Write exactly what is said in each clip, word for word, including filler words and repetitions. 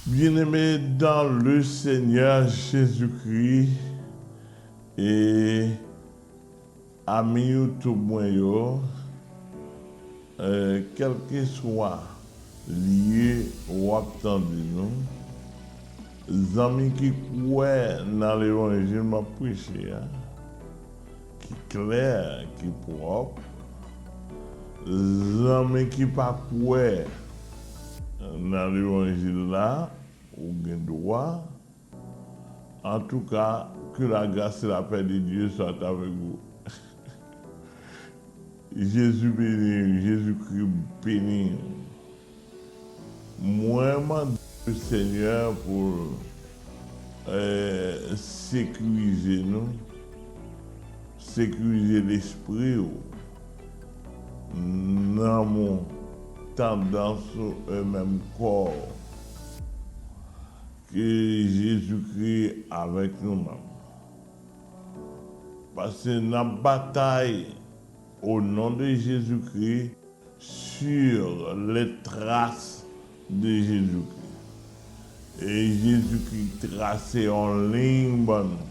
Bien-aimés dans le Seigneur Jésus-Christ, e ami YouTube mwen yo, e, kèlkeswa lye w ap tande nou, zanmi ki kwè nan levanjil m ap preche a, ki klè, ki pwòp, zanmi ki pa kwè nan levanjil la, ou gen dwa. En tout cas, que la grâce et la paix de Dieu soient avec vous. Jezi beni, Jezikri beni. Mwen mande Senyè pou l, eh, sekirize nou, sekirize lespri w, nanm ou, tandans ou, e menm kò w. Ke Jezikri avèk nou menm. Paske n ap batay au nom de Jésus-Christ, sur les traces de Jésus-Christ. E Jezikri trase yon liy ban nou,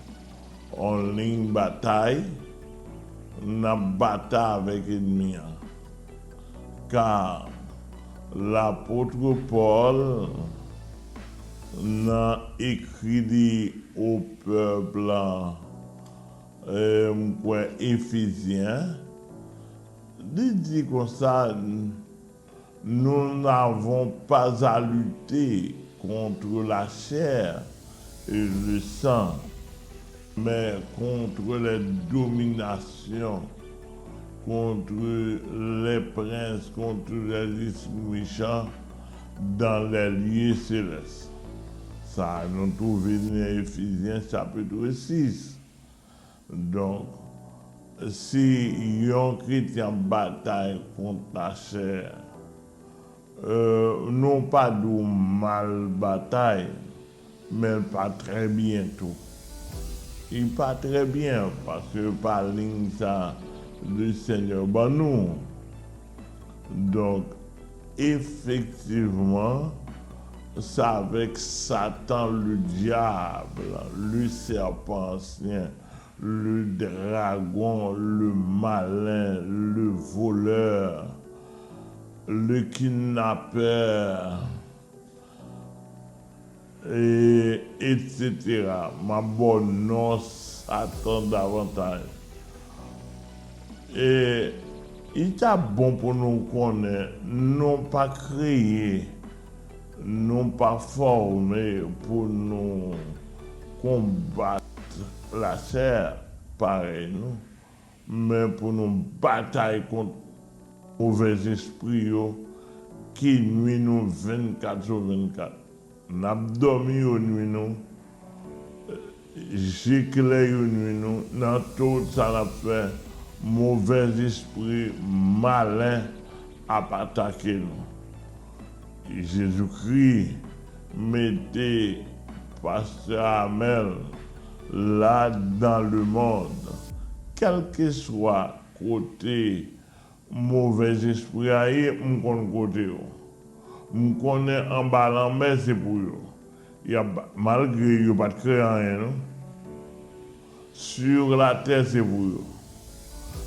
yon liy batay, n ap batay avèk ènmi an. Car l'apôtre Paul, nan ekri li au peuple, eh, m kwè Efezyen, li di konsa, nous n'avons pas à lutter contre la chair et le sang, mais contre les dominations, contre les princes, contre les esprits méchants dans les lieux célestes. Sa nou twouve nan Efezyen chapit sis. Donk, si yon kretyen ap batay kont lachè, euh, nou pa di w mal batay, men l pa trè byen tou. Li pa trè byen, paske pa liy sa Lesenyè ban nou. Donk, efektivman, se avèk Satan, le diable, le serpent ancien, le dragon, le malin, le voleur, le kidnappeur, e, et cetera. M ap ba w non Satan davantaj. E, li ta bon pou nou konnen, nou pa kreye, nou pa fòme pou nou konbat lachè parèy nou, men pou nou batay kont movèzespri yo ki nwi nou vennkat sou vennkat. N ap dòmi, yo nwi nou. Je klè, yo nwi nou. Nan tout sa n ap fè, movèzespri malen ap atake nou. Jezikri mete pastè Amèl la dans le monde. Kèlkeswa kote movèzespri a ye, m konn kote yo. M konnen anba lanmè se pou yo. Y ap, malgre yo pa t kreye anyen, non. Sur la tè se pou yo.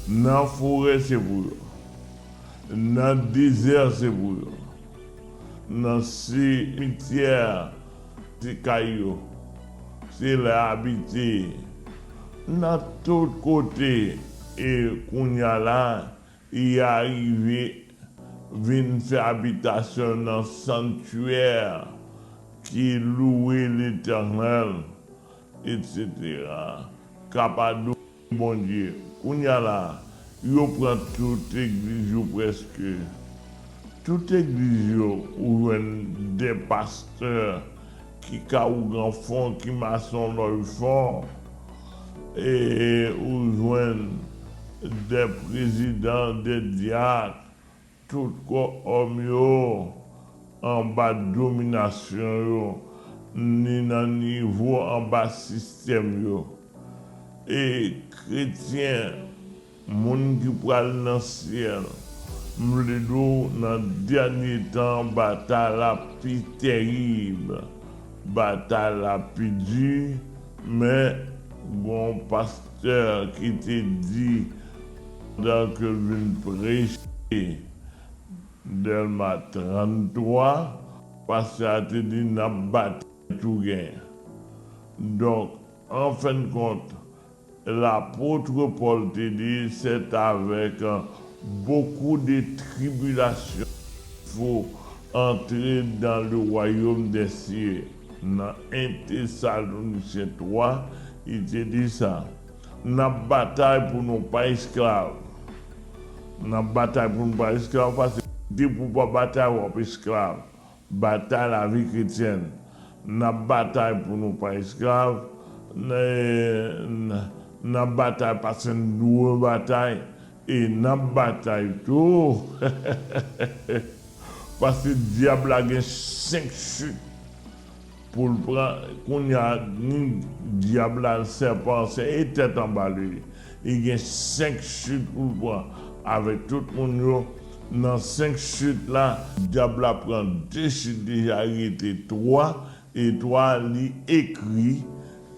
Nan forè se pou yo. Nan dezè se pou yo. Nan simityè se kay yo. Se la y abite. Nan tout kote, e kounye a la, y arive vin fè abitasyon nan santyè ki louwe Letènèl, et cetera. Kapadon Bondye. Kounye a la, yo pran tout egliz yo prèske. Tout egliz yo, ou jwenn de pastè ki ka ougan fon, ki mason lòj fon, e ou jwenn de prezidan, de dyak, tout kowòm yo anba dominasyon yo, ni nan nivo anba sistèm yo. E kretyen, moun ki pral nan syèl, M vle di w, nan dènye tan, batay la pi tèrib, batay la pi di, men gon pastè ki te di, pandan ke l vin preche Dèlma tranntwa, pastè a te di, "N ap batay tou genyen." Donk, an fen de kont, lapot Pòl te di, "C'est avec beaucoup de tribulations qu'il faut entrer dans le royaume des cieux." Nan en Tesalonisyen twa, li te di sa, "N ap batay pou nou pa esklav." N ap batay pou nou pa esklav, paske depi w pa batay, w ap esklav. Batay lavi kretyèn. N ap batay pou nou pa esklav. N, n, n ap batay paske n dwe batay. E n ap batay tou. Paske dyab la gen senk chit pou l pran. Kounye a, ni dyab la, sèpan ansyen, e tèt anba li. Li gen senk chit pou l pran avèk tout moun yo. Nan senk chit la, dyab la pran de chit deja, rete twa, e twa li ekri,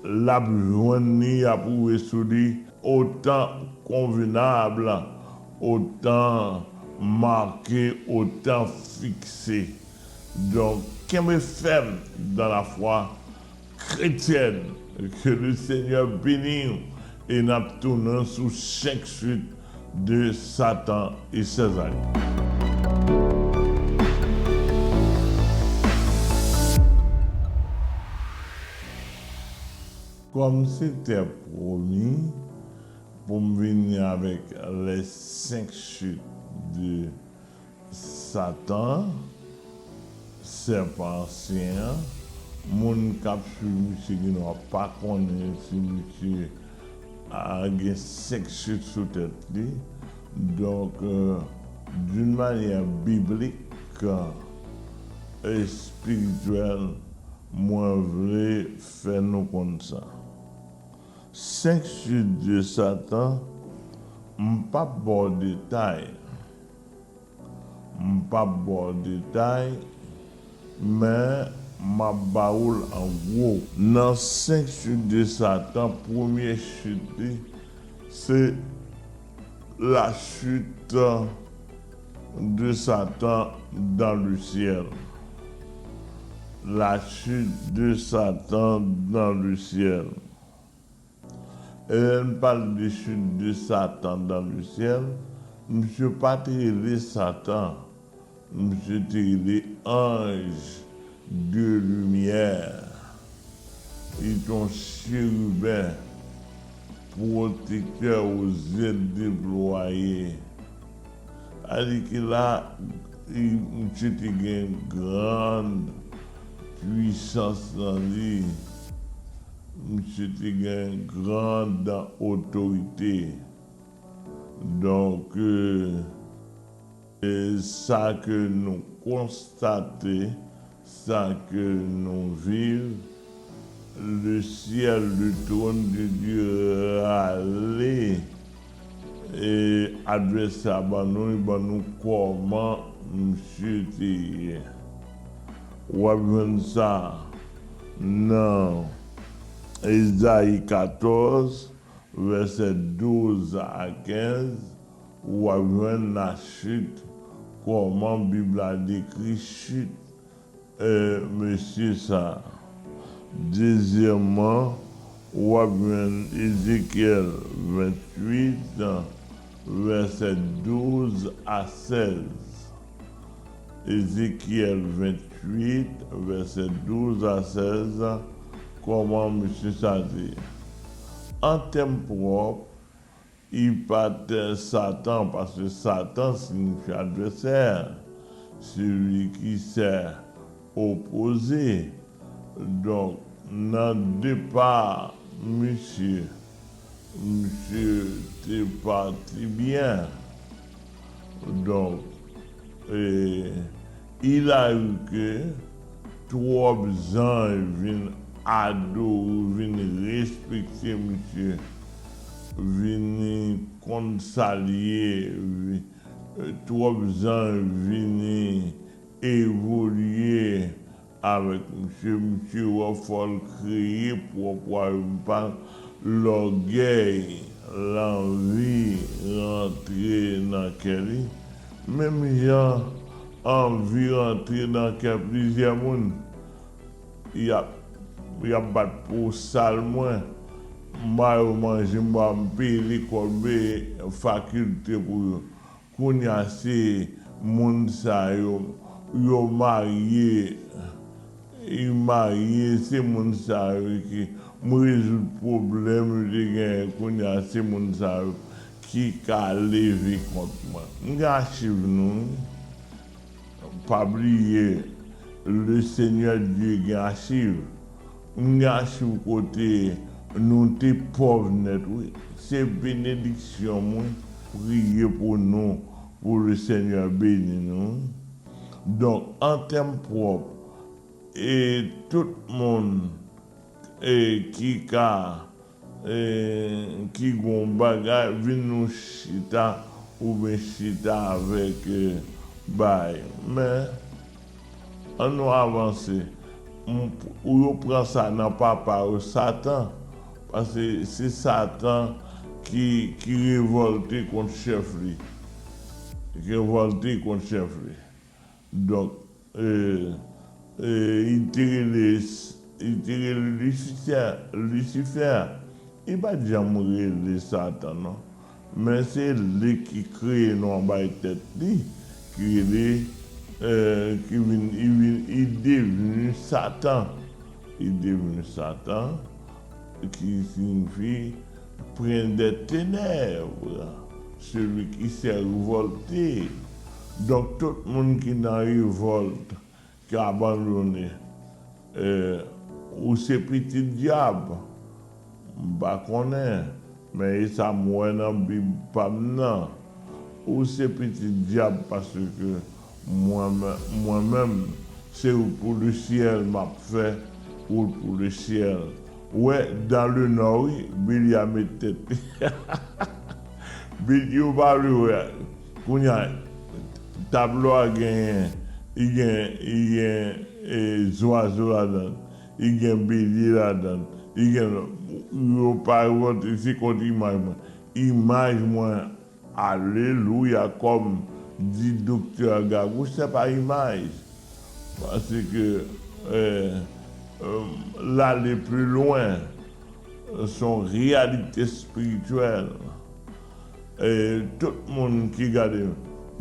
l ap jwenn li, y ap woule sou li, au temps convenable, au temps marqué, au temps fixé. Donk, kenbe fèm dans la foi chrétienne. Que le Seigneur bénisse. E n ap tounen sou senk chit de Satan e ses alye. Kòm se te pwomi pou m vini avèk les cinq chutes de Satan, sèpan ansyen an, moun k ap swiv misye gendwa pa konnen si misye a gen senk chit sou tèt li. Donk, euh, d'une manière biblique, spirituelle, mwen vle fè nou konn sa. Senk chit de Satan, m p ap ba w detay. M p ap ba w detay, men m ap ba ou l an gwo. Nan senk chit de Satan, premye chit li, se la chute de Satan dans le ciel. La chute de Satan dans le ciel. E lè n pale de chute de Satan dans le ciel, misye pa te rele Satan, misye te rele ange de lumière. Li te yon cheriben pwotektè aux ailes déployées. Sa vle di ke la, li, misye te gen grand puissance nan li. Misye te gen grand otorite. Donk, euh, e sa ke nou konstate, sa ke nou viv, le ciel, le trône de Dieu rale, e advèsè a ban nou, li ban nou kòman misye te ye. W ap jwenn sa nan Ezayi katòz, vèsè douz a kenz, w ap jwenn la chute, kòman Bib la dekri chit, e, mesye sa a. Dezyèmman, w ap jwenn Ezekyèl venntuit, vèsè douz a sèz. Ezekyèl venntuit, vèsè douz a sèz, kòman mesye sa a te ye? An tèm pwòp, li pa t Satan, paske Satan siyifi advèsè, celui qui s'est opposé. Donk, nan depa misye, misye te pati byen. Donk, e, il arrive que twòp zanj vin adore, vin respekte misye, vin konn sa l ye, vi-, Twòp zanj vini evolye avèk misye. Misye wè fò l kreye pwòp wayòm pa l. Lògèy, lanvi rantre nan kè li. Menm jan anvi rantre nan kè plizyè moun. Y ap, y ap bat pou sal mwen. M ba yo manje, m ba, m peye lekòl, m peye fakilte pou yo. Kounye a se moun sa yo, yo marye, y marye, se moun sa yo ki, m rezoud pwoblèm yo te genyen, kounye a se moun sa yo ki ka leve kont mwen. M gen achiv nou, wi. Pa bliye, Le Seigneur Dieu gen achiv. M gen achiv kote nou te pòv nèt, wi. Se benediksyon mwen, priye pou nou, pou Le Seigneur beni nou. Donk, an tèm pwòp, e tout moun e ki ka, e ki gon bagay, vin nou chita, oubyen chita avèk, e, bay. Men, an nou avanse. M, ou yo pran sa nan papa yo, Satan, paske se Satan ki, ki revòlte kont chèf li. Ki revòlte kont chèf li. Donk, e, e, li te rele, li te rele Lisifè, Lisifè. Li pa t janm rele Satan, non. Men se li ki kreye non bay tèt li, ki rele, e, ki vin, li vin, li devni Satan. Li devni Satan, ki siyifi prince des ténèbres, celui qui s'est révolté. Donk, tout moun ki nan revòlt, ki abandone, e, ou se pitit dyab, m pa konnen, men e sa m wè nan Bib pa m nan. Ou se pitit dyab paske mwen, mwen menm, se wout pou lesyèl m ap fè, wout pou lesyèl. Ou wè, dans le nord, wi, Billy a met tèt li. Billy, yo pa vle wè. Kounye a, tablo a genyen, li gen, li gen, e, zwazo ladan l, li gen belye ladan l, li gen, yo pa revòlte, se kont imaj mwen. Imaj mwen, alelouya, kòm di Doktè Gagou, se pa imaj. Paske, e, e, l ale pli lwen. Se yon reyalite espirityèl. E tout moun ki gade,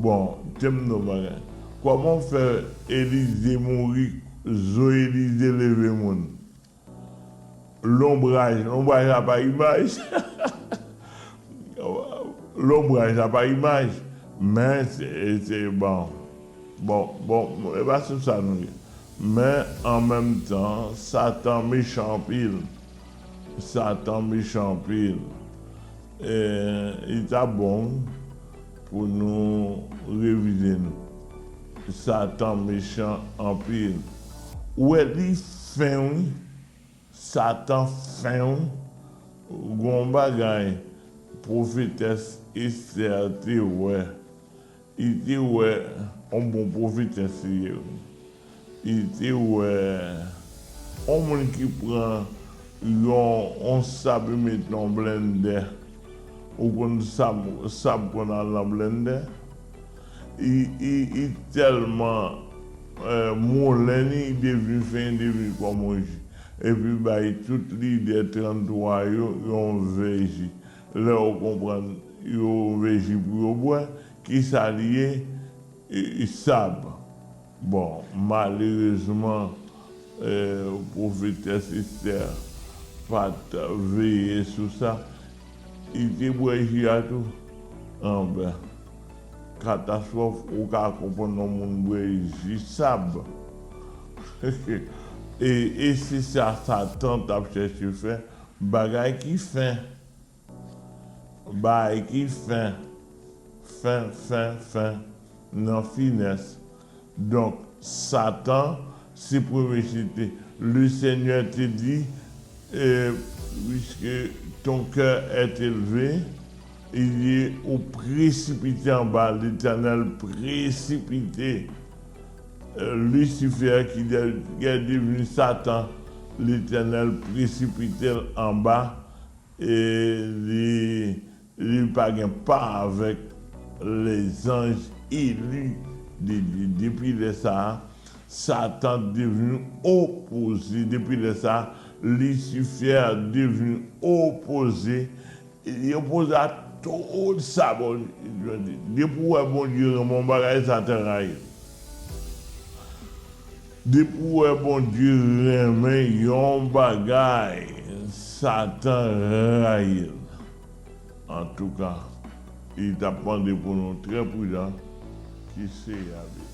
bon, te m di w bagay. Kòman w fè Elize mouri, zo Elize leve moun? Lonbraj, lonbraj la pa imaj. Lonbraj la pa imaj. Men se, se bon. Bon, bon, e pa sou sa nou ye. Men an menm tan, Satan mechan anpil. Satan mechan anpil. E, li ta bon pou nou revize nou. Satan mechan anpil. Ou wè, li fen, wi. Satan fen, wi. Gon bagay pwofetès Estè te wè. Li te wè, yon bon pwofetès li ye, wi. Li te wè yon moun ki pran yon, yon sab, li met nan blendè. Ou konn sab, sab konn al nan blendè? Li, li, li tèlman, e, moulen, li devni fen, li devni kòm yon ji. Epi bay tout lidè tranntwa yo yon vè ji. Lè w konprann, yon vè ji pou yo bwè, kisa li ye? E, e sab. Bon, malerezman, e, pwofetès Estè pa t veye sou sa. Li te bwè ji a tou. Anben, katastwòf, ou ka konprann yon moun bwè ji sab. E, e se sa Satan t ap chèche fè, bagay ki fen. Bagay ki fen, fen, fen, fen, nan finès. Donk, Satan, se premye chite. Le Seigneur te di, e, puisque ton cœur est élevé, Li di, ou presipite anba, Letènèl presipite, euh, Lisifè ki de- ki est devenu Satan, Letènèl presipite l anba, e li, li pa gen pa avèk lèzanj eli de Dye. Depi lè sa a, Satan devenu opoze. Depi lè sa a, Lisifè devenu opoze. Li opoze a tout sa Bondye. Depi w wè Bondye renmen yon bagay, Satan rayi l. Depi w wè Bondye renmen yon bagay, Satan rayi l. Antouka, li t ap mande pou nou trè pridan, ke Seyè a beni.